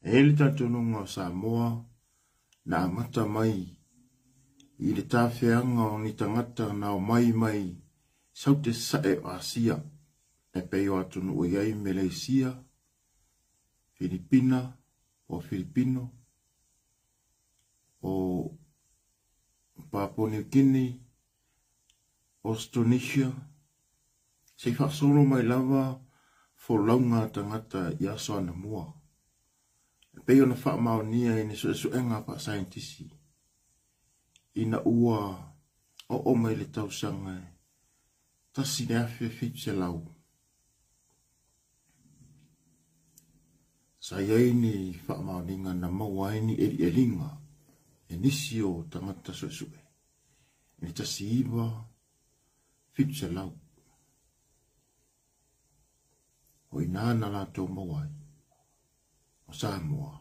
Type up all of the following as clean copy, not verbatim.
E i ai le talitonuga o Samoa na amata mai i le tafeaga o ni tagata na omai mai Saute Sasae o Asia e pei o atunuu e i ai Meleisia, Filipina po o Filipino, o Papua Niu Kini, Austronesia, se i faasolo mai lava folauga a tagata i aso anamua. E pei ona faamaonia i ni suesuega faasaienitisi, ina ua oo mai le tausaga e 1700, sa i ai ni faamaoniga na maua ai ni elieliga e nisi o tagata suesue i le 1700. O i ina na latou maua ai o Samoa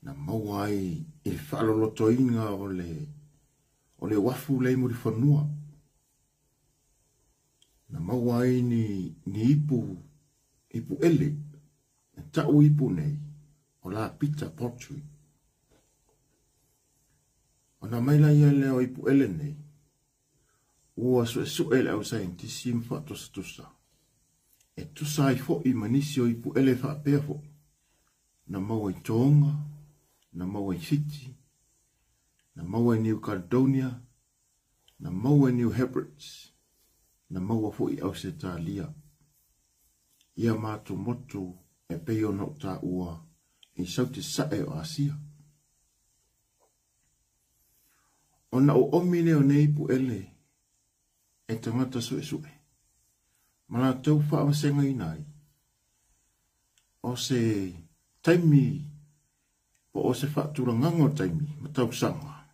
na maua ai i le faalolotoina o le uafu lea i Mulifanua. Na maua ai ni, ni ipu, ipu ele, e tau ipu nei, o Lapita Pottery. Ona mai la ia lea o ipu ele nei, ua suesue le au saienitisi ma faatusatusa, e tusa ai foi ma nisi o ipu ele faapea foi, na maua i Tonga, na maua i Fiti, na maua i New Caledonia, na maua i New Hebrides, na maua foi i Ausetalia. Ia matou motu e pei ona ou taua i Saute Sae o Asia. Ona oomi lea o nei ipu ele e tagata suesue ma latou faavasegaina ai o se taimi po o se faatulagaga o taimi ma tausaga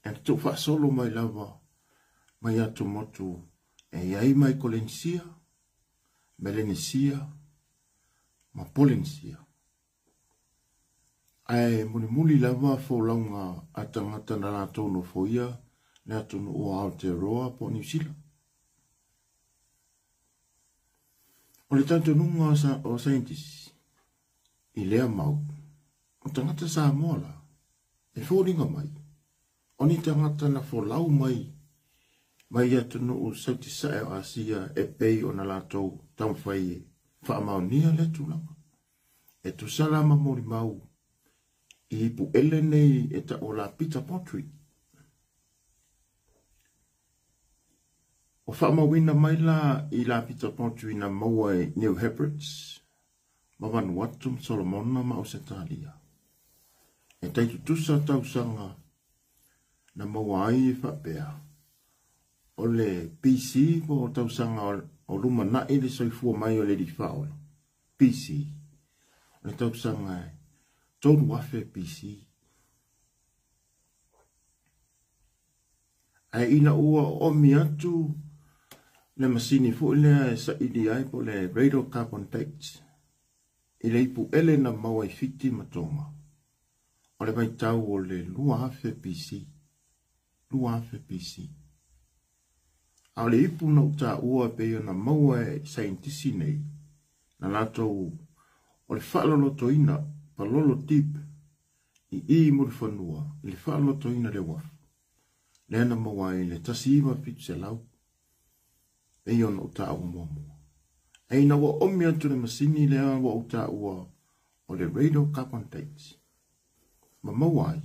e tuufaasolo mai lava mai atumotu e i ai Maikolenisia, Melenesia ma Polenisia. Ae mulimuli lava folauga a tagata na latou nofoia le atunuu o Aotearoa po o Niu Sila. O le talitonuga o saienitisi i lea mau, o tagata Samoa la, e foliga mai, o ni tagata na folau mai mai atunuu Saute Sae o Asia e pei ona latou taumafai e faamaonia lea tulaga. E tusa la ma molimau i ipu ele nei e tau o Lapita Pottery. Ua faamauina mai la i Lapita Pottery na maua i New Hebrides ma Vanuatu ma Solomona ma Ausetalia. E tai tutusa tausaga na maua ai e faapea, o le BC po o tausaga o lumanai le soifua mai o le Alii Faaola, BC, o le tausaga e 3000 BC. Ae ina ua oomi atu le masini foi lea e saili ai po o le radiocarbon date i le ipu ele na maua i Fiti ma Tonga, o le vaitau o le 2000 BC. 2000 BC. A o le ipu na ou taua e pei ona maua e saienitisi nei, na latou o le faalolotoina, palolo deep, i i Mulifanua i le faalolotoina le uafu, lea na maua ai le 1700, pei ona ou taua muamua. Ae ina ua omi atu le masini lea ua ou taua o le radiocarbon date, ma maua ai,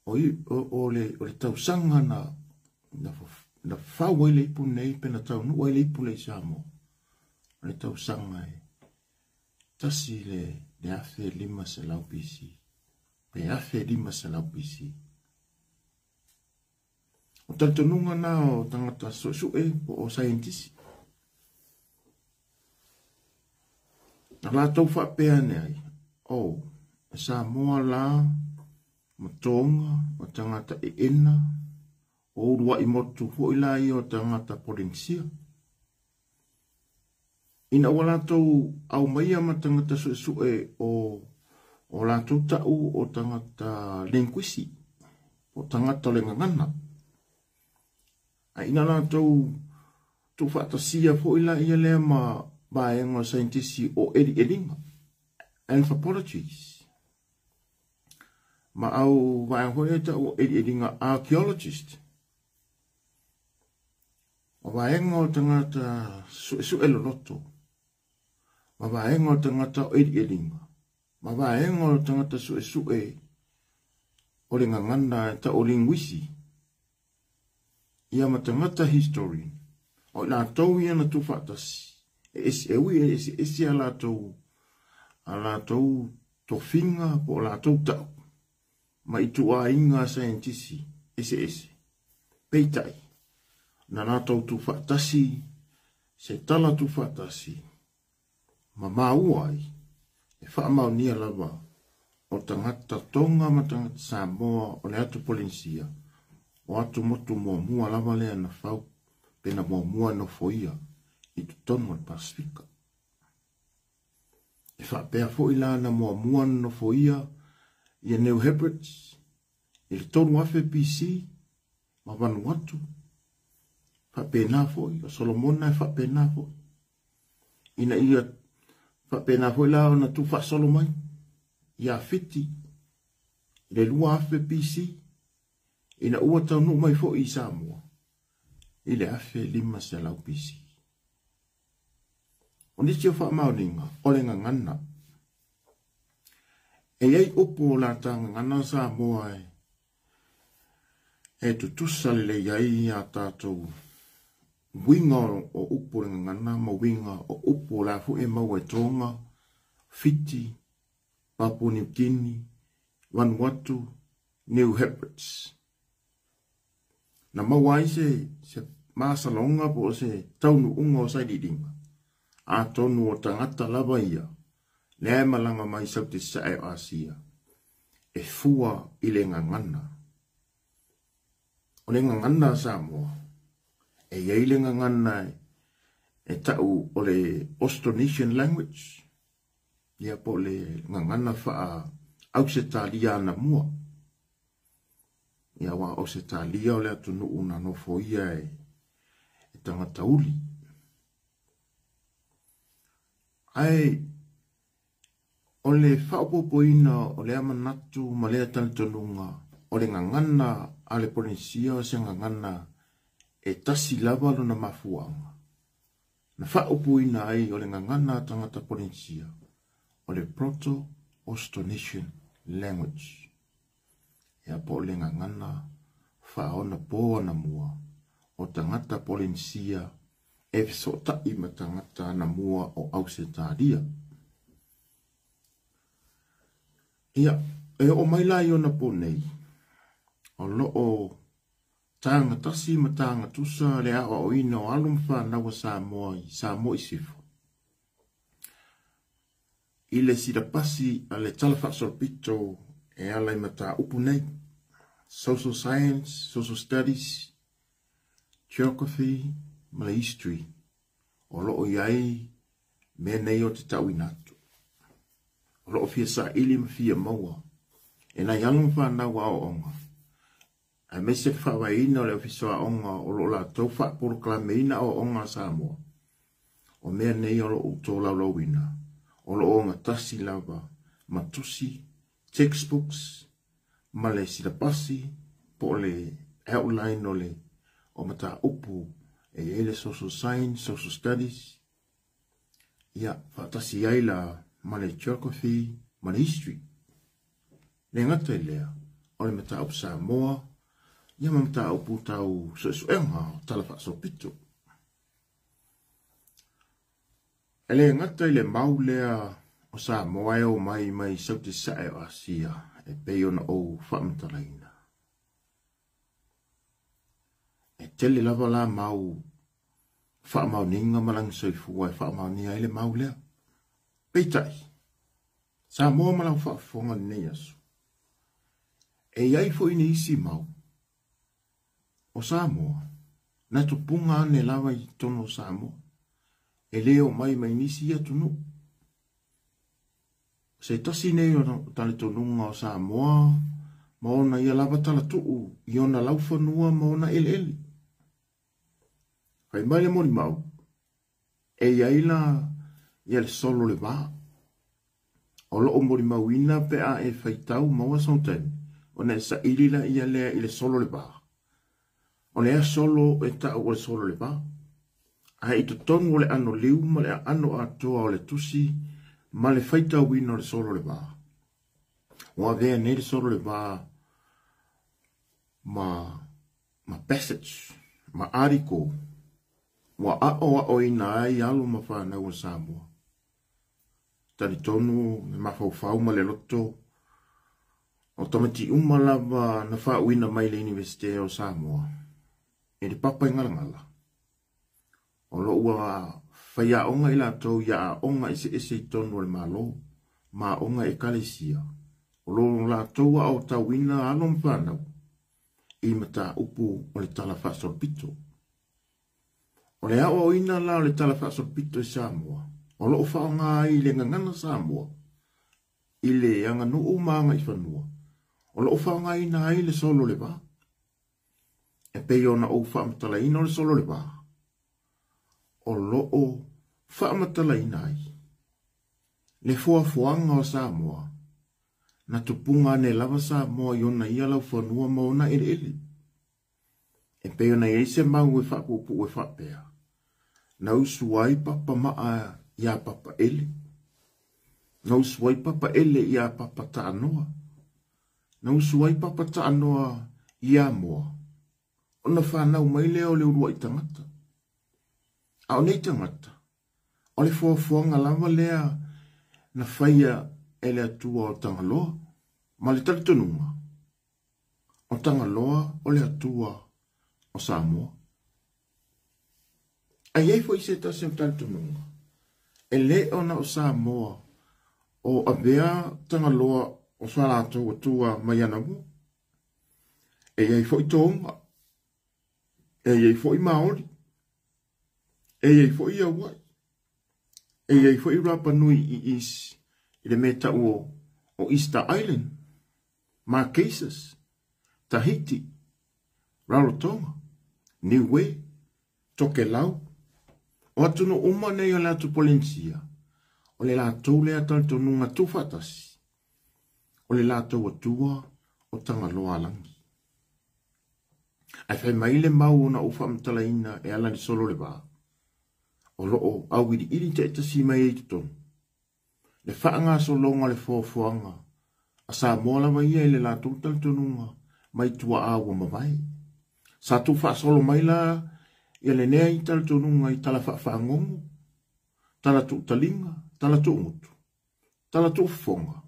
o, o, o, le, o le tausaga na, na, na fau ai le ipu nei, pe na taunuu ai le ipu lea i Samoa, o le tausaga e 1500 BC, pe 1500 BC. O talitonuga na o tagata suesue po o saienitisi. Na latou faapea ane ai, oh, e Samoa la ma Tonga o tagata eena, o uluai motu foi la ia o tagata Polenisia. Ina ua latou aumaia ma tagata suesue o o latou tau o tagata linguisi, o tagata o le gagana. Ae ina latou tuufaatasia foi la ia lea ma vaega o saienitisi o elieliga, anthropologists, ma au vaega foi ia e tau o elieliga, archaeologists. O vaega o tagata suesue loloto, ma vaega o tagata o elieliga, ma vaega o tagata suesue o le gagana e tau o linguisi, ia ma tagata historian, o i latou ia na tuufaatasi, e ese, e ui e eseese a latou, a latou tofiga po o latou tau, ma ituaiga saienitisi eseese. Peitai, na latou tuufaatasi se tala tuufaatasi ma maua ai e faamaonia lava o tagata Tonga ma tagata Samoa o le atu Polenisia, o atu motu muamua lava lea na fau pe na muamua nofoia i totonu o le Pasefika. E faapea foi la na muamua na nofoia ia New Hebrides i le 3000 BC ma Vanuatu, faapena foi o Solomona e faapena foi. Ina ia faapena foi la ona tuufaasolo mai ia Fiti i le 2000 BC, ina ua taunuu mai foi i Samoa i le 1500 BC. O nisi o faamaoniga o le gagana. E i ai upu o la ta gagana Samoa e tutusa lelei ai a tatou uiga o upu o le gagana ma uiga o upu o la foi e maua e Tonga, Fiti, Papua New Guinea, Vanuatu, New Hebrides. Na maua ai se masaloga po o se taunuuga o sailiiliga, atonu o tagata lava ia lea e malaga mai Saute Sae o Asia e fua i le gagana. O le gagana a Samoa, e i ai le gagana e tau o le Austronesian language, ia po o le gagana faa-Ausetalia anamua. Ia aua o Ausetalia o le atunuu na nofoia e tagata uli. Ae o le faaopoopoina o lea manatu ma lea talitonuga o le gagana a le Polenisia o se gagana e tasi lava lona mafuaaga. Na faaupuina ai o le gagana a tagata Polenisia o le Proto-Austronesian language. Ia po o le gagana faaonapo anamua o tagata Polenisia e fesootai ma tagata anamua o Ausetalia. Ia, e oo mai la i ona po nei, o loo tagatasi ma tagatusa le aoaoina o alo ma fanau a Samoa i Samoa i Sifo. I le silapasi a le Tala Faasolopito e ala i mataupu nei, Social Science, Social Studies, Geography ma le History, o loo i ai mea nei o te tauina atu. O loo fia saili ma fia maua e nai alo ma fanau aoaoga, aemaise le faavaeina o le Ofisa o Aoga o loo latou faapolokalameina aoaoga a Samoa. O mea nei o loo tolaulauina, o loo ogatasi lava ma tusi, textbooks, ma le silapasi po o le outline o le o mataupu e i ai le Social Science, Social Studies, ia faatasi ai la ma le Geography ma le History. Le gata i lea, o le mataupu Samoa, ia ma mataupu tau suesuega o Tala Faasolopito. E le gata i le mau lea o Samoa e o mai mai Saute Sae o Asia e pei ona ou faamatalaina. E tele lava la mau faamaoniga ma lagisoifua e faamaonia ai le mau lea. Peitai, Samoa ma lau faafofoga lenei aso, e i ai foi nisi mau o Samoa na tupuga ane lava i totonu o Samoa, e le o mai mai nisi atunuu. Se tasi nei o talitonuga o Samoa ma ona ia lava talatuu i ona laufanua ma ona eleele. Fai mai le molimau, e i ai la ia le solo le va. O loo molimauina pe a e faitau maua sou taimi, ona e saili laia lea i le solo le va. O lea solo e tau o le solo le va. Ae i totonu o le ano liu ma le aano atoa o le tusi ma le faitauina o le solo le va. Ua avea nei le solo le va ma ma passage, ma article ua aʻoaʻoina ai alo ma fanau o Samoa. Talitonu le mafaufau ma le loto o tamaiti uma lava na faauuina mai le Iunivesite o Samoa i le papa i Galagala. O lo o ua faiaoga i latou i aoga eseese i totonu o le Malo ma aoga Ekalesia. O lo latou aotauina alo ma fanau i mataupu o le Tala Faasolopito. O le aoaoina la o le Tala Faasolopito i Samoa, o lo o faaaoga ai le gagana Samoa i le aganuu ma agaifanua, o lo o faaaogaina ai le solo le va. E pei ona ou faamatalaina o le solo le va, o lo o faamatalaina ai le foafoaga o Samoa na tupuga ane lava Samoa i ona ia laufanua ma ona eleele. E pei ona i ai se mau e faapuupuu e faapea, na usu ai papa maa iā papa ele, na usu ai papa ele iā papa taanoa, na usu ai papa taanoa iā moa, ona fanau mai lea o le uluai tagata. A o nei tagata, o le foafoaga lava lea na faia e le Atua o Tagaloa ma le talitonuga, o Tagaloa o le Atua o Samoa. A i ai foi se tasi o talitonuga, e le ona o Samoa o avea Tagaloa o sa latou Atua mai anamua. E i ai foi Tonga, e i ai foi Maori, e i ai foi Hawaii, e i ai foi Rapa Nui i East, i le mea tau o, o Easter Island, Marquesas, Tahiti, Rarotonga, Niue, Tokelau. O atunuu uma nei o le atu Polenisia, o le latou lea talitonuga tuufaatasi, o le latou Atua o Tagaloaalagi. Ae fai mai le mau ona ou faamatalaina e ala i le solo le va, o lo o auiliili taitasi mai ai i totonu le faagasologa o le foafoaga a Samoa lava ia i le latou talitonuga mai tuaa ua mavae. Sa tuufaasolo mai la ia lenei talitonuga i tala faafagogo, tala tuutaliga, tala tuugutu, tala tuufofoga,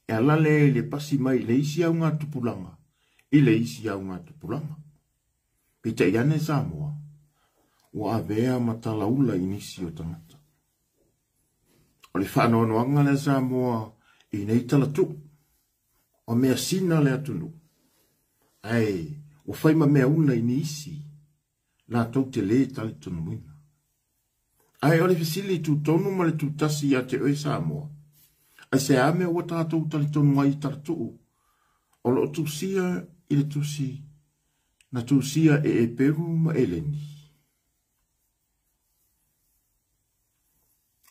e ala lea i le pasi mai i le isi augatupulaga i le isi augatupulaga. Peitai ane Samoa, ua avea ma talaula i nisi o tagata. O le faanoanoaga lea Samoa i nei talatuu, o measina le atunuu, ae ua fai ma mea una i nisi latou te lē talitonuina. Ae o le fesili i tutonu ma le tutasi ia te oe Samoa, aisea mea ua tatou talitonu ai i talatuu o lo o tusia i le tusi na tusia e Eperu ma Eleni?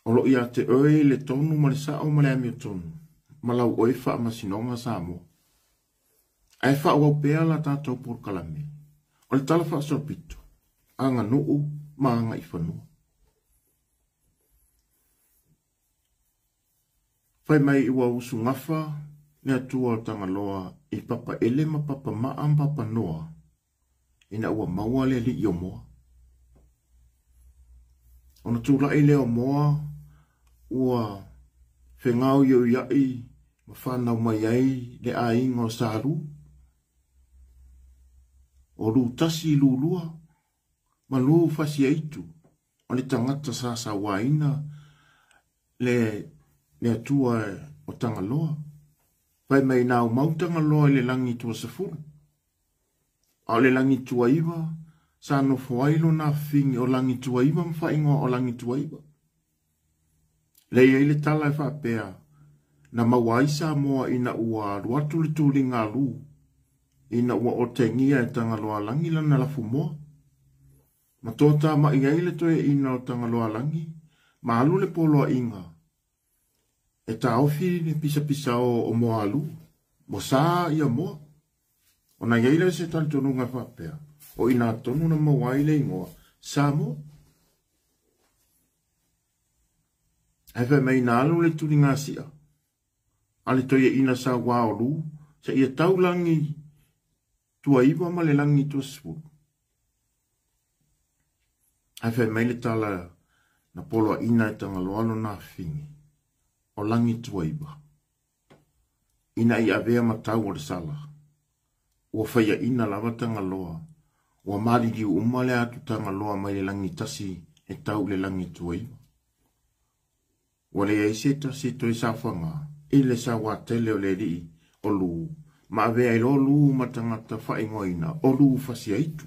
O lo o ia te oe le tonu ma le sao ma le amiotonu ma lau oe faamasinoga Samoa. Ae faaauau pea la tatou polokalame o le Tala Faasolopito, Aganuu ma Agaifanua. Fai mai ua usugafa le Atua o Tagaloa i Papaele ma Papamaa ma Papanoa ina ua maua le alii o Moa. Ona tulai lea o Moa ua fegaoioiai ma fanau mai ai le aiga o Salu, o Lutasi Lulua ma Lufasiaitu, o le tagata sa sauaina le, le Atua o Tagaloa. Fai mai na aumau Tagaloa i le lagi tuasefulu. A o le Lagituaiva, sa nofo ai lona afifigi o Lagituaiva ma faaigoa o Lagituaiva. Lea i ai le tala e faapea, na maua ai Samoa ina ua alu atu le tuliga a Lu, ina ua otegia e Tagaloaalagi lana lafumoa. Ma toatamai ai le toeaina o Tagaloaalagi Ma alu le poloaiga e taofi le pisapisao o Moalu, ua sa ia moa. Ona i ai lea o se talitonuga e faapea, o i ina tonu na maua ai le igoa Samoa. Ae fai mai na alu le tuligasia a le toeaina sauā o Lu seia tau lagi tuaiva ma le lagi tuasefulu. Ae fai mai le tala na poloaiina e Tagaloa lona afafine, o lagi tuaiva. Ina ia avea ma tau o le sala, ua faiaina lava Tagaloa, ua maliliu uma le atu Tagaloa mai le lagi tasi e tau i le lagi tuaiva. Ua leai se tasi e toe saofaga i le sauatele o le alii o Lu ma avea ai loa Lu ma tagata faaigoaina o Lu Fasiaitu.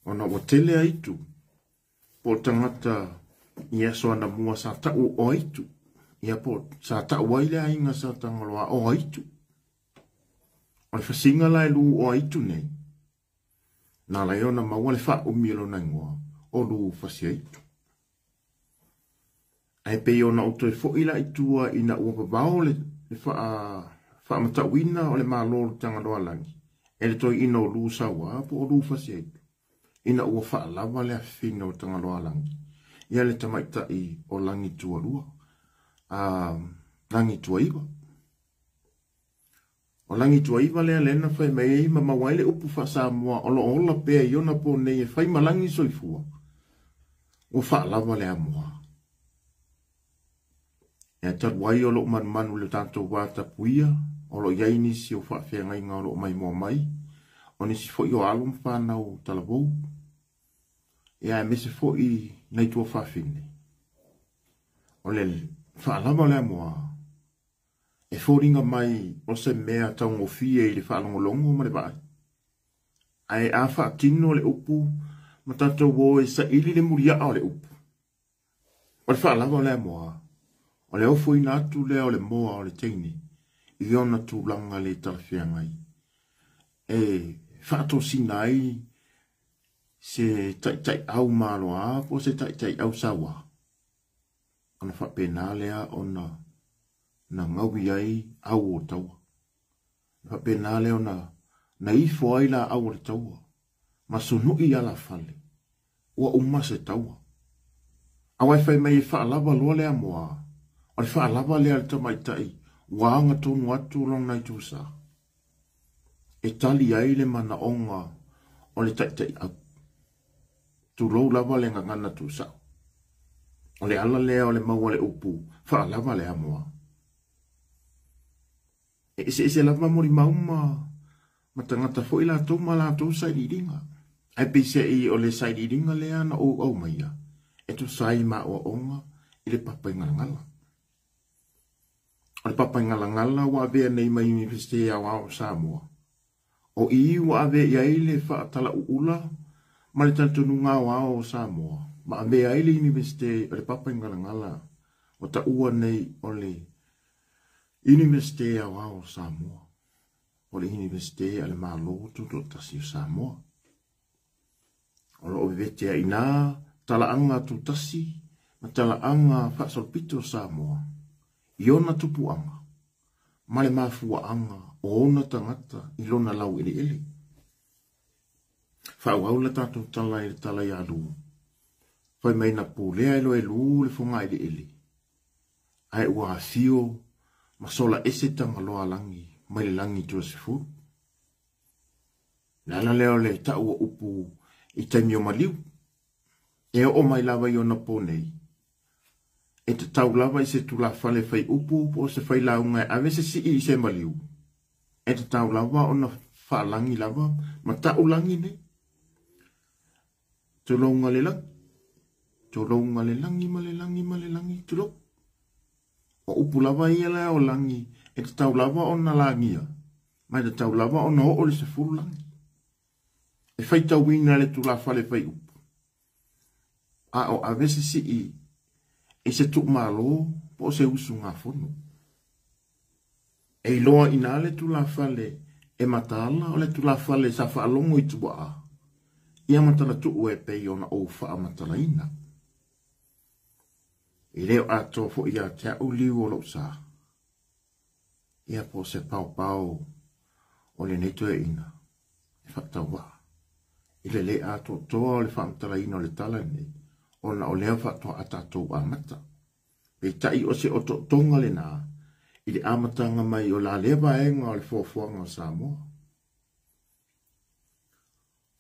Ona ua tele aitu po o tagata i aso anamua sa tau o aitu, ia po sa tau ai le aiga sa Tagaloa o aitu. O le fasiga la e Lu o aitu nei, na ala ai ona maua le faaumi o lona igoa o Lu Fasiaitu. Ae pei ona ou toe foi la i tua ina ua vavao le faamatauina o le Malo o le Tagaloaalagi e le toeaina o Lu Sauā po o Lu Fasiaitu, ina ua faalava le afifina o Tagaloaalagi ia le tamaitai o Lagitualua, a Lagituaiva. O Lagituaiva lea lea na fai mai ai ma maua ai le upu faa-Samoa o lo o ola pea i ona po nei e fai ma lagi soifua, ua faalava le amoa. Ea talu ai o lou manumanu i le tatou va tapuia, o lo o i ai nisi o faafeagaiga o lo o maimoa mai, o nisi foi o alo ma fanau talavou, ia aemaise foi nai tuafafine. O le faalava o le amoa, e foliga mai o se mea taugofie i le faalogologo ma le vaai. Ae a faatino le upu ma tatou o e saili le muliaa o le upu, o le faalava o le amoa, o le ofoina atu lea o le moa o le teine i ona tulaga le talafeagai e faatosina ai se taitaiau maloa po o se taitaiau sauā, ona faapena lea ona na gaui ai au o taua. Ona faapena lea ona na ifo ai laau o le taua ma sunui alafale, ua uma se taua. Aua e fai mai e faalava loa le amoa, o le faalava lea a le tamaitai ua agatonu atu lona itusa e tali ai le manaoga o le taitaiau. Tulou lava le gagana tuusao. O le ala lea o le maua le upu faalava le amoa. E eseese lava molimau ma ma tagata foi latou ma latou sailiiliga. Ae peiseai o le sailiiliga lea na ou aumaia e tusa ai ma aoaoga i le Papaigalagala. O le Papaigalagala ua avea nei ma Iunivesite Aoao o Samoa. O i ua ave i ai le faatalauula ma le talitonuga aoao o Samoa ma avea ai le Iunivesite o le Papaigalagala ua taua nei o le Iunivesite Aoao o Samoa, o le Iunivesite a le Malo Tutoatasi o Samoa. O lo o vevete ai inā talaaga tutasi ma talaaga faasolopito o Samoa i ona tupuaga ma le mafuaaga o ona tagata i lona laueleele. Faaauau la tatou tala i le tala ia Lu. Fai mai na pulea e loe Lu le fogaeleele, ae ua afio ma sola ese Tagaloaalagi mai le lagi tuasefulu. Le ala lea o le tau o upu i taimi o maliu, e oo mai lava i ona po nei. E tatau lava i se tulafale fai upu po o se failauga e ave se sii i se maliu. E tatau lava ona faalagi lava ma tau lagi nei. Tulouga le lagi, tulouga le lagi ma le lagi ma le lagi, tulou. O upu lava ia lea o lagi e tatau lava ona lagia, ma e tatau lava ona oo le 10 lagi. E faitauina le tulafale fai upu, a o ave se sii i se tuumalo po o se usugafono. E iloa inā le tulafale e mataala o le tulafale sa faalogo i tuaa, ia matalatuu e pei ona ou faamatalaina. E le o atoa foi ia te au liu o lou sa. Ia po o se paopao o lenei toeaina e faatauvaa i le le atoatoa o le faamatalaina o le tala lenei, ona o lea faatoa tatou amata. Peitai o se otootoga lena i le amataga mai o la lea vaega o le fuafuaga o Samoa.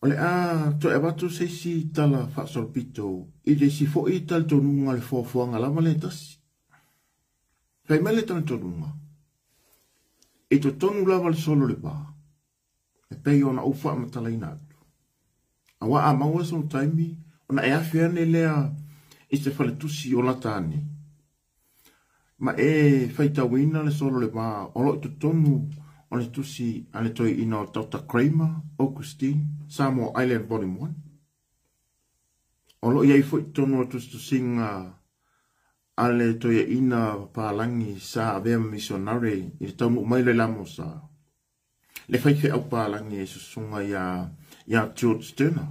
O le a toe avatu se isi tala faasolopito i le isi foi talitonuga o le fuafuaga lava lea e tasi. Fai mai le talitonuga, i totonu lava le solo le va, e pei ona ou faamatalaina atu. Aua a maua sou taimi, ona e afe ane lea i se faletusi o lata ane, ma e faitauina le solo le va o lo o i totonu o le tusi a le toeaina o Dr. Kramer Augustine, Samoa Island Volume 1. O lo o i ai foi i totonu o le tusitusiga a le toeaina papalagi sa avea ma misionare i le taunuu mai o le Lamosa, le faifeau palagi e susuga ia George Turner.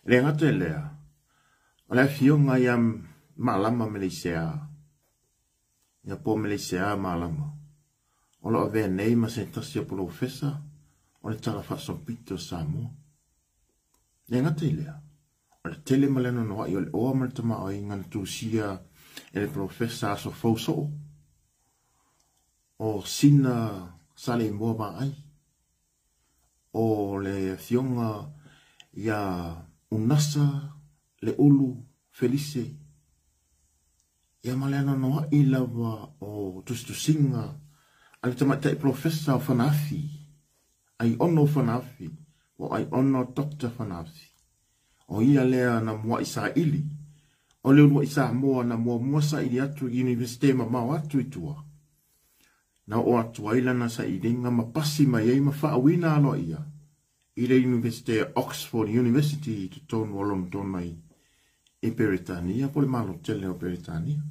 E le gata i lea, o le afioga ia Malama Meleisea, ia po Meleisea Malama, o lo o avea nei ma se tasi o polofesa o le Tala Faasolopito o Samoa. E le gata i lea, o le tele ma le anoanoai o le oa ma le tamaoaiga na tusia e le polofesa Aso Fou Soo, o Sina Saleimoa Vaai, o le afioga ia Unasa Le Ulu Felise, ia ma le anoanoai lava o tusitusiga a le tamaitai polofesa o Fanaafi, Aiono Fanaafi, po o Aiono Doctor Fanaafi. O ia lea na muai saili, o le uluai Samoa na muamua saili atu i Iunivesite mamao atu i tua. Na oo atu ai lana sailiga ma pasi mai ai ma faauina aloaia i le Iunivesite Oxford University i totonu o Lonetona i Peretania po o le Malo tele o Peretania.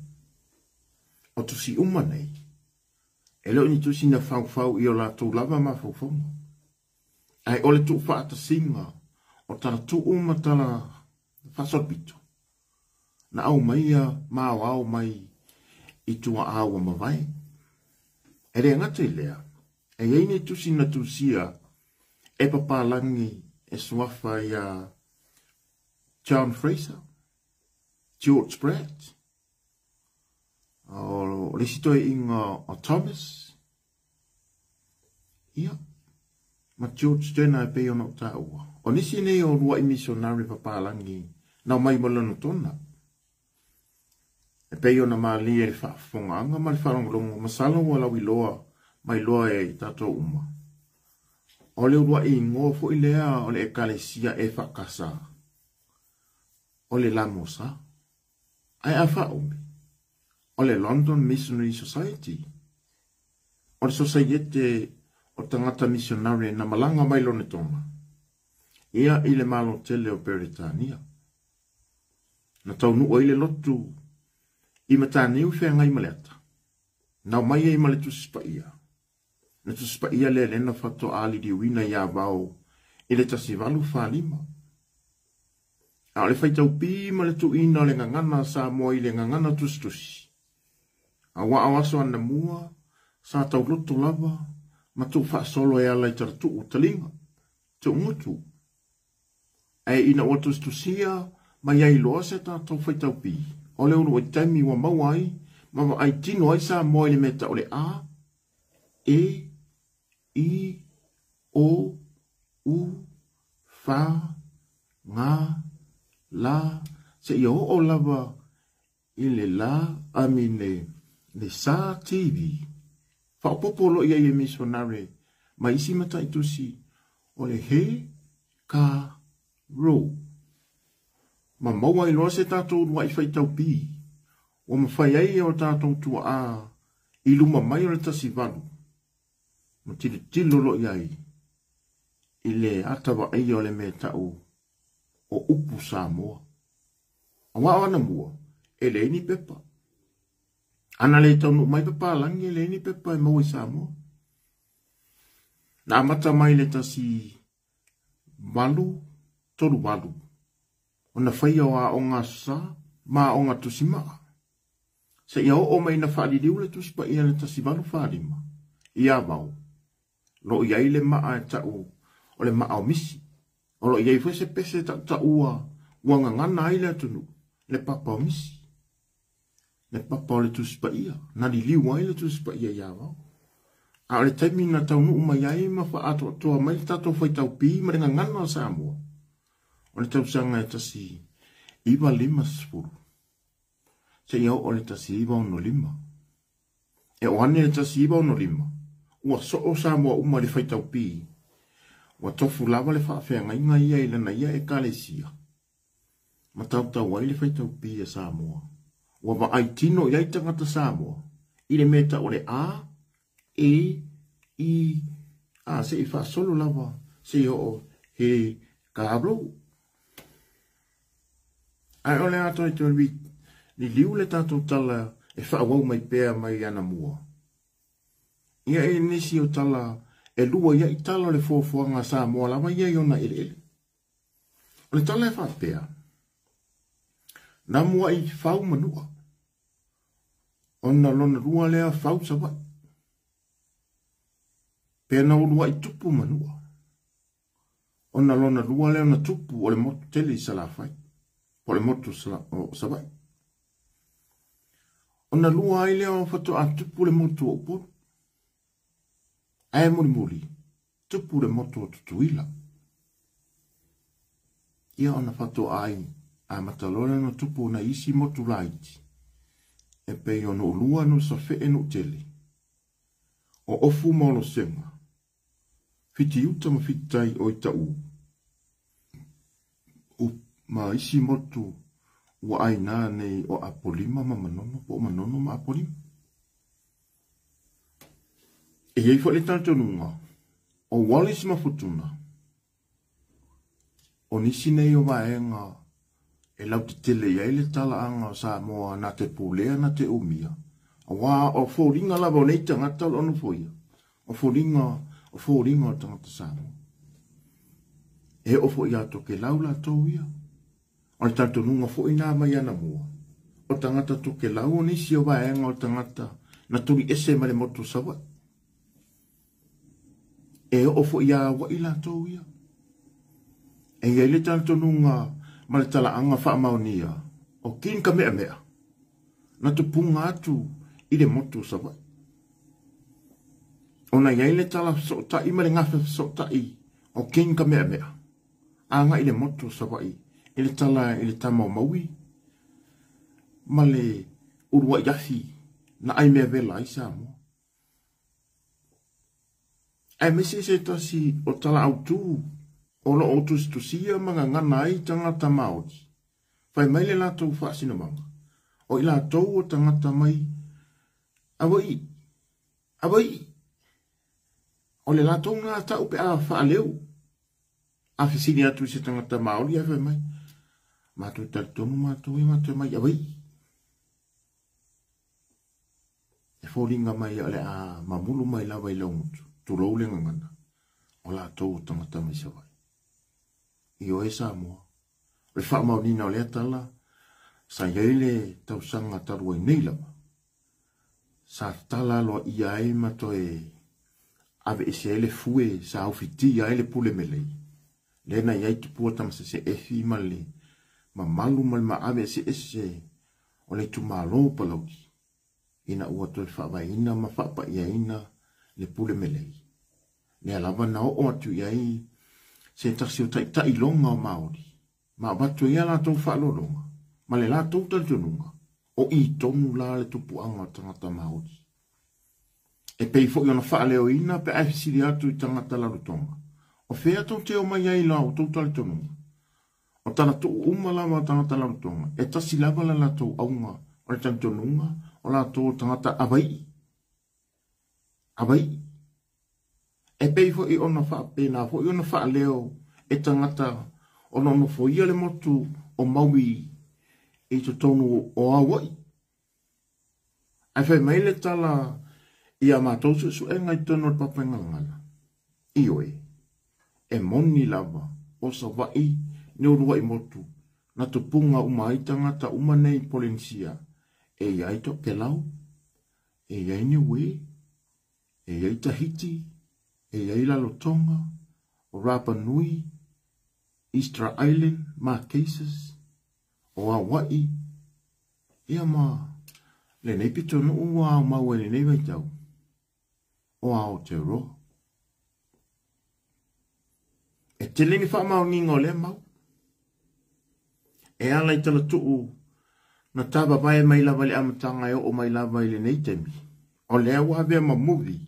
O tusi uma nei, e le o ni tusi na faufau i o latou lava mafaufauga, ae o le tuufaatasiga o tala tuu ma tala faasolopito na aumaia ma aoao mai i tuaa ua mavae. E le gata i lea, e i ai nei tusi na tusia e papalagi e suafa ia John Fraser, George Pratt, o le isi toeaiga o Thomas, ia, ma George Turner e pei ona ou taua. O nisi nei o uluai misionare papalagi na omai ma lona tona. E pei ona malie i le faafofogaaga ma le faalogologo, masalo ua lauiloa mai loa e tatou uma. O le uluai igoa foi lea o le Ekalesia EFKS, o le Lamosa. Ae a faaumi, o le London Missionary Society, o le sosaiete o tagata misionare na malaga mai Lonetona, ia i le Malo tele o Peretania. Na taunuu ai le lotu i Mataniu feagai ma le ata. Na omai ai ma le Tusi Paia. Na Tusi Paia lea lea na faatoa liliuina i Avao i le 1845. A o le faitau pi ma le tuuina o le gagana a Samoa i le gagana tusitusi. Aua o aso anamua sa tauloto lava ma tuufaasolo e ala i talatuu taliga, tuugutu. Ae ina ua tusitusia mai ai loa se tatou faitau pi, o le uluai taimi ua maua ai ma vaai tino ai Samoa i le mea tau o le A, E, I, O, U, F, G, L, seia oo lava i le la, I mean le sa TV. Faaopoopo loa i ai e missionare ma isi mataitusi o le he, ka, ro. Ma maua ai loa se tatou uluai faitau pi ua mafai ai e o tatou tuaa i luma mai o le 18 ma tilotilo loa i ai i le ata vaaia o le mea tau o upu Samoa. Aua o anamua, e leai ni pepa. Ana le taunuu mai papalagi, e leai ni pepa e maua i Samoa. Na amata mai le 1838, ona faia o aoga aso Sa ma ogatusimaa seia oo mai ina faaliliu le Tusi Paia i le 1845 i Avao, o lo o i ai le maa e tau o le maa o misi. O lo o i ai foi se pese tautaua ua gagana ai le atunuu, le papa o misi, le papa o le Tusi Paia, na liliu ai le Tusi Paia i Avao. A o le taimi na taunuu mai ai ma faaatoatoa mai le tatou faitaupi ma le gagana o Samoa, o le tausaga e 1950 seia oo i le 1965. E oo ane le 1965, ua soo Samoa uma i le faitaupi, ua tofu lava le faafeagaiga ia i lana ia ekalesia, ma tautau ai le faitaupi a Samoa. Ua vaai tino i ai tagata Samoa i le mea tau o le A, E, I, A, se i faasolo lava, se i oo he kablo. Ae o le a toe toe liliu le tatou tala e faaauau mai pea mai anamua. Ia e nisi o tala e lua ia i tala o le foafoaga a Samoa lava ia i ona eleele. O le tala e faapea, na muai fau manua, ona lona lua lea fau Savaii. Pe na uluai tupu manua, ona lona lua lea ona tupu o le motu tele i Salafai, po o le motu o Savaii. Ona lua ai lea o faatoa tupu le motu o Upolu. Ae mulimuli, tupu le motu o Tutuila. Ia ona faatoa ai, amata loa lea ona tupu o nai isi motu laiti, e pei o Nuulua, Nuusafee, Nuutele, o Ofu ma Olosega, Fitiuta ma Fititai o Itaū, ma isi motu ua aina nei o Apolima ma Manono, po o Manono ma Apolima. E i ai foi le talitonuga o Wallis ma Futuna, o nisi nei o vaega e lautetele i ai le talaaga o Samoa na te pulea na te umia, aua o foliga lava o nei tagata o lo o nofoia, o foliga o foliga o tagata Samoa. E oo foi ia Tokelau latou ia. O le talitonuga foi na mai anamua, o tagata Tokelau o nisi o vaega o tagata na tuli ese mai le motu o Savaii. E oo foi ia Hawaii latou ia. E i ai le talitonuga ma le talaaga faamaonia o King Kamehameha na tupuga atu i le motu o Savaii. Ona i ai le tala fesootai ma le gafe fesootai o King Kamehameha agai i le motu o Savaii i le tala i le tama o Maui ma le uluai afi na ai mea vela ai Samoa. Aemaise se tasi o tala autu o lo o tusitusia ma gagana ai tagata Maori. Fai mai le latou faasinomaga, o i latou o tagata mai Hawai'i. Hawai'i. O le latou na tau pe a faaleu. A fesili atu i se tagata Maori ae fai mai, matou talitonu matou e matou mai Hawai'i. E foliga mai o le a mamulu mai lava i laugutu, tulou le gagana, o latou o tagata mai Savaii. Ioe Samoa. O le faamaoniga o lea tala, sa i ai le tausaga talu ai nei lava, sa tatala aloaia ai ma toe aveese ai le fue sa aufitia ai le pule melei, lea na i ai Tupua Tamasese Efi ma le mamalu ma le maave eseese o le itumalo o Palauli, ina ua toe faavaeina ma faapaiaina le pule melei. Lea lava na oo atu i ai se tasi o taitai loga o Maori, ma avatu ai a latou faaaloaloga ma le latou talitonuga, o i tonu la le tupuaga o tagata Maori. E pei foi ona faaleoina pe a e fesili atu i tagata Rarotonga, o fea tou te omai ai i la outou talitonuga? O talatuu uma lava o tagata Rarotonga, e tasi lava le latou auga o le talitonuga o latou o tagata Hawai'i. Hawai'i. E pei foi ona faapena foi ona faaleo e tagata o lo o nofoia le motu o Maui i totonu o Hawaii. Ae fai mai le tala i a matou suesuega i totonu o le Papaigalagala, ioe, e moni lava o Savaii ni uluai motu na tupuga uma ai tagata uma nei i Polenisia, e i ai Tokelau, e i ai Niue, e i ai Tahiti, e i ai Rarotonga, o Rapa Nui, Easter Island, Marquesas, o Hawaii, ia ma lenei pitonuu ua aumau ai lenei vaitau o Aotearoa. E tele ni faamaoniga o lea mau. E ala i talatuu na tavavae mai lava i le amataga e oo mai lava i lenei taimi. O lea ua avea ma movie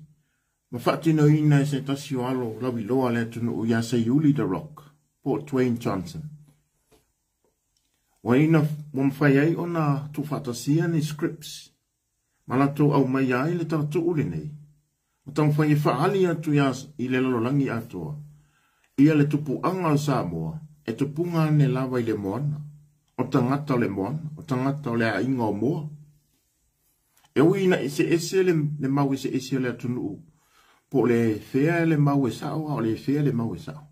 ma faatinoina e se tasi o alo lauiloa a le atunuu ia Seiuli The Rock po o Dwayne Johnson. Ua ina ua mafai ai ona tuufaatasia ni scripts ma latou aumaia ai le talatuu lenei ma taumafai e faaali atu ia i le lalolagi atoa ia le tupuaga o Samoa e tupuga ane lava i le moana, o tagata o le moana, o tagata o le aiga o Moa. E ui ina eseese le, le mau eseese o le atunuu, po o le fea le mau e sao a o le fea le mau e sao.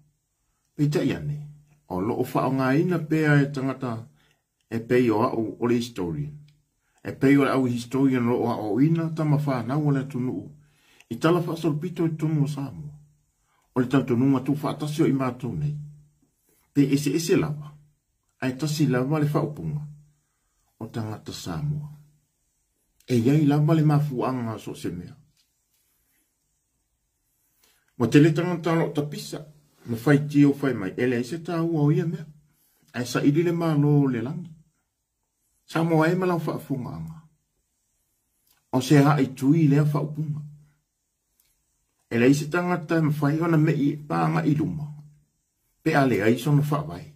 Peitai ane, o lo o faaaogaina pea e tagata e pei o au o le historian. E pei o le au historian o lo o aoaoina tama fanau o le atunuu i tala faasolopito i totonu o Samoa. O le talitonuga tuufaatasi o i matou nei, pe eseese lava, ae tasi lava le faaupuga o tagata Samoa. E i ai lava le mafuaaga o so o se mea. Ua tele tagata o lo o tapisa ma faitio fai mai, e leai se taua o ia mea, ae saili le Malo o le lagi. Samoa e ma lau faafofogaaga, o se aaitui lea faaupuga. E leai se tagata e mafai ona mei pa agai i luma pe a leai sona faavae.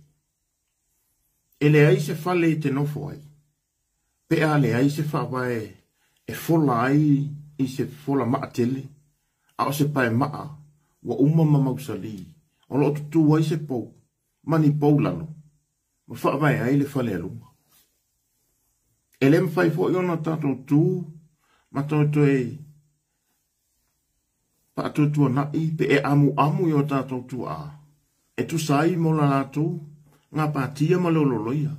E leai se fale e te nofo ai pe a leai se faavae e fola ai i se fola maa tele, a o se pae maa ua uma ma mausali o lo o tutū ai se pou ma ni pou lalo ma faavae ai le fale a luma. E le mafai foi ona tatou tu ma toetoe faatuatuanai pe e amuamu i o tatou tuaa e tusa ai mo la latou gapatia ma le ololoia,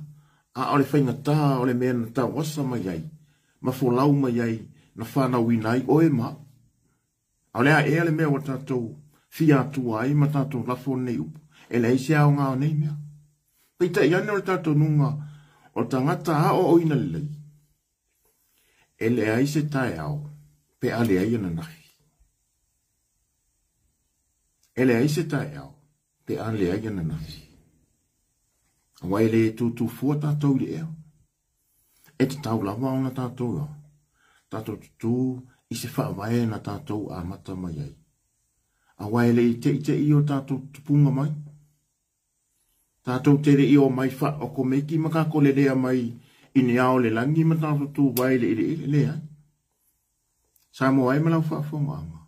a o le faigata o le mea na tauasa mai ai ma folau mai ai na fanauina ai oe ma au. A o le a ea le mea ua tatou fia atua ai ma tatou lafo nei upu, e leai se aoga o nei mea. Peitai ane o le talitonuga o le tagata aoaoina lelei, e leai se taeao pe a leai ananafi. E leai se taeao pe a leai ananafi. Aua e le tūtū fua tatou i le ea. E tatau lava ona tatou tatou tutū i se faavae na tatou amata mai ai. Aua e le i teitei o tatou tupuga mai. Tatou te le i omai faaokomeki ma tatou lelea mai i ni ao o le lagi ma tatou tuvae i le eleele, leai. Samoa e ma lau faafofogaaga,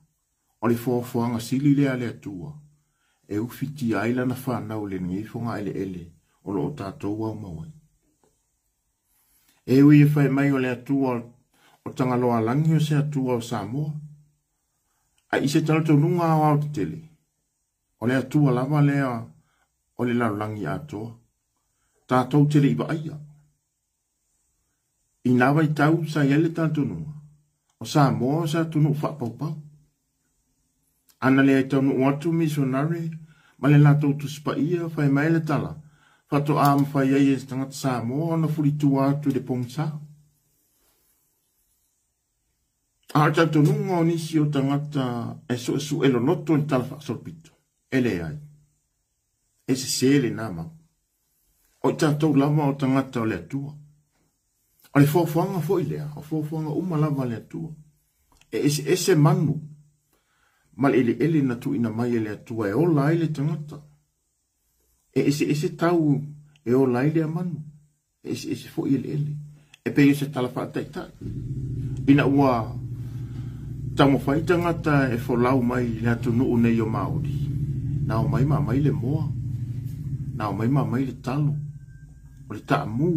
o le foafoaga sili lea a le Atua e ufitia ai lana fanau i lenei fogaeleele o lo o tatou aumau ai. E ui e fai mai o le Atua o Tagaloaalagi o se Atua o Samoa, a i se talitonuga aoaotetele, o le Atua lava lea o le lalolagi atoa, tatou te le i vaaia. I nā vaitau sa i ai le talitonuga, o Samoa o se atunuu faapaupau. Ana leai taunuu atu misionare ma le latou Tusi Paia, fai mai le tala, faatoa mafai ai e se tagata Samoa ona fulitua atu i le pogisa. A o le talitonuga o nisi o tagata e suesue loloto i le tala faasolopito, e leai. E sese lenā mau. O i tatou lava o tagata o le Atua. O le foafoaga foi lea, o foafoaga uma lava a le Atua. E eseese manu ma le eleele na tuuina mai e le Atua e ola ai le tagata. E eseese tau e ola ai lea manu. E eseese foi eleele. E pei o se tala faataitai. Ina ua taumafai tagata e folau mai le atunuu nei o Maori, na omai ma aumai le moa, na omai ma aumai le talo, o le taamu,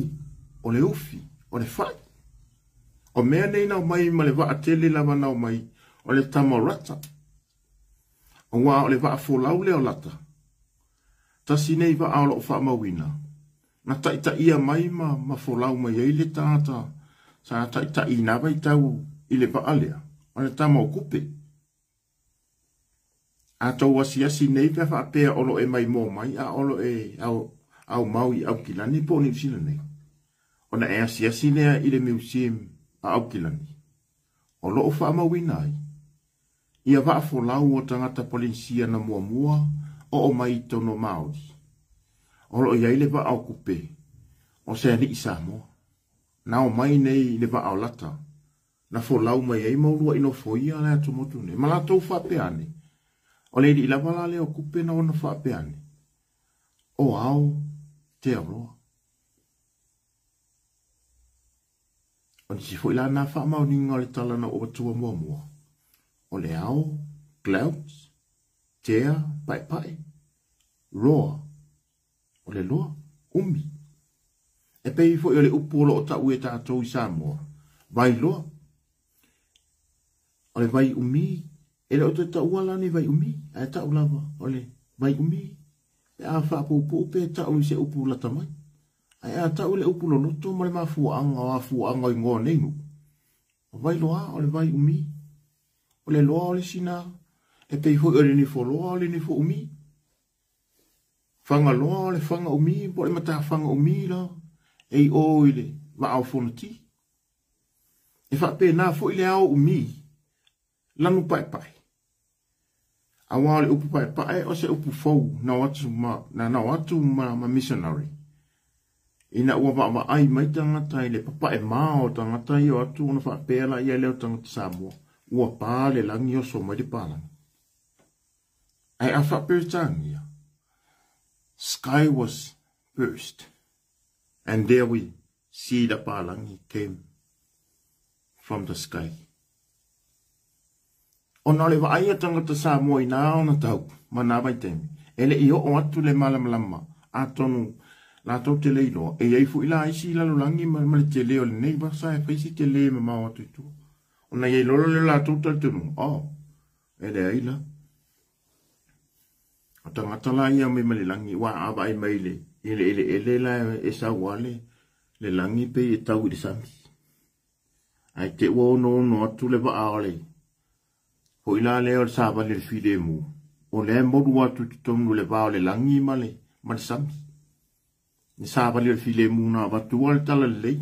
o le ufi, o le fai. O mea nei na omai ma le vaatele lava na omai o le tama o Rata. Aua o le vaa folau lea o Lata. Tasi nei vaa o lo o faamauina Na taitaia mai ma ma folau mai ai le tagata sa taitai i na vaitau i le vaa lea, o le tama o Kupe. A tou asiasi nei pe a faapea o lo o e maimoa mai a o lo o e aumau i Aukilani po o Niu Sila nei, ona e asiasi lea i le Museum a Aukilani, o lo o faamauina ai ia vaa folau o tagata Polenisia na muamua oo mai i totonu o Maori. O lo o i ai le vaa o Kupe o se alii Samoa, na omai nei i le vaa o Lata, na folau mai ai ma uluai nofoia le atumotu nei. Ma latou faapea ane, o le alii lava la lea o Kupe na ona faapea ane, o ao te auloa. O nisi foi la na faamaoniga o le tala na ou avatua muamua, o le ao, clouds, tea, paepae, roa, o le loa, umi. E pei foi o le upu o lo o tau e tatou i Samoa, vai loa. O le vai umi, e le o toe taua la ni vai umi, ae tau lava o le vai umi. Pe a faapuupuu pe tau i se upu lata mai. Ae a tau i le upu loloto ma le mafuaaga o afuaaga o igoa o nei nuu, o vai loa, o le vai umi. O le loa o le isi na, e pei foi o le nifo loa o le nifo umi. Fagaloa o le faga umi po o le matafaga umi la e i o i le vaa o Fonoti. E faapena foi le ao umi lanu paepae. Aua o le upu paepae o se upu fou na o atu ma, na, na o atu ma, ma missionary. Ina ua vaavaai mai tagata i le papae ma o tagata ia o atu ona faapea la ia lea o tagata Samoa, ua pa le lagi oso mai le palagi. Ae a faa-Peretania, sky was burst, and there we see the palangi came from the sky. Ona o le vaai a tagata Samoa i nā ona tau ma nā vaitaimi, e le i oo atu le malamalama, atonu latou te le iloa, e i ai foi la isi lalolagi ma, ma le tele o lenei vasa e fai si tele mamao atu i tua. Ona i ai lola le latou talitonuga, oh, e leai la. O tagata la ia mai ma le lagi, ua a vaai mai le, i le eleele la e sau a le, le lagi pei e tau i le sami. Ae te ua onoono atu le vaa o le, foi la lea o le savali o le filemu, o lea e molu atu i totonu le va o le lagi ma le, ma le sami. Le savali o le filemu na avatua le talalelei.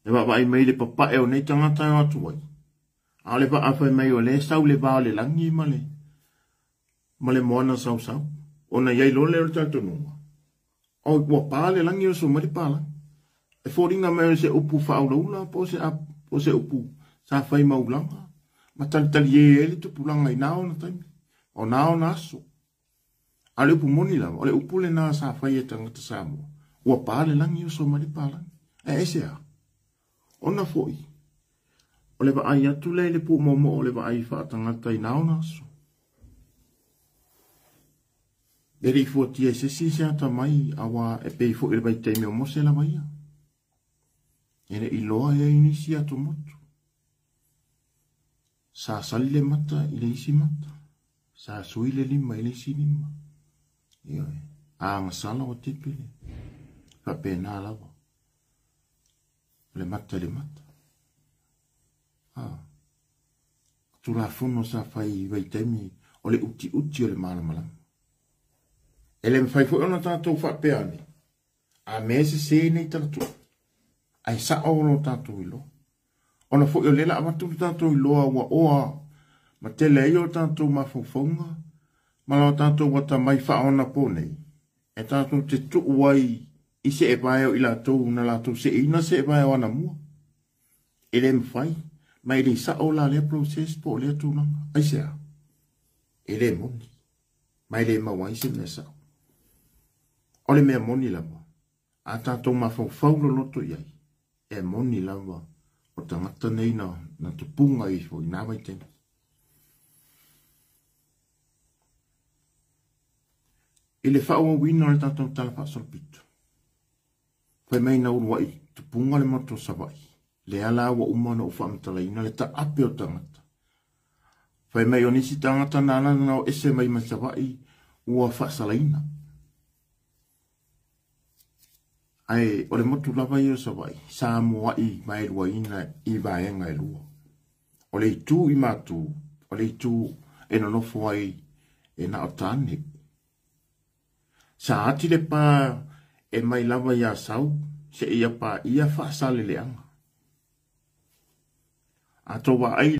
E vaavaai mai le papae o nei tagata e o atu ai. A o le vaa fai mai o lea e sau le va o le lagi ma le, ma le moana sausau. Ona i ai loa lea o le talitonuga, o ua pa le lagi oso mai le palagi. E foliga mai o se upu faaulaula po o se, po o se upu sa fai maulaga ma talitalie ai le tupulaga i na ona taimi, o na ona aso. A o le upu moni lava, o le upu lena sa fai e tagata Samoa, ua pa le lagi oso mai le palagi. Ae aisea? Ona foi, o le vaai atu lea i le puumoomoo o le vaai faatagata i na ona aso. E le i fuatia e se isi se atamai, aua e pei foi i le vaitaimi o Mose lava ia. E le i loa e ai nisi atumotu. Sa sali le mata i le isi mata. Sa sui le lima i le isi lima. Ioe. A agasala ua tipi le. Faapena lava. O le mata i le mata. A. Tulafono sa fai i vaitaimi o le utiuti o le malamalama. E le mafai foi ona tatou faapea ane, a mea e sese nei talatua, ae sao lo tatou iloa. Ona foi o lea la avatu le tatou iloa ua oa ma tele ai o tatou mafaufauga ma lo tatou atamai faaonapo nei, e tatou te tuu ai i seevae o i latou na latou seeina seevae o anamua. E le mafai, ma e le sao la lea process po o lea tulaga. Aisea? E le moni, ma e le maua ai se mea sao. O le mea moni lava, a tatou mafaufau loloto i ai, e moni lava o tagata nei na, na tupuga ifo i nā vaitaimi. I le faaauauina o le tatou Tala Faasolopito, fai mai na uluai tupuga le motu o Savaii, lea la ua uma ona ou faamatalaina le taape o tagata. Fai mai o nisi tagata na ala na o ese mai ma Savaii ua faasalaina. Ae o le motu lava ia o Savaii sa muai vaeluaina i vaega e lua. O le itu i Matu, o le itu e nonofo ai e na o tane. Sa ati le pa e mai lava i Asau seia paia Faasaleleaga. A tou vaai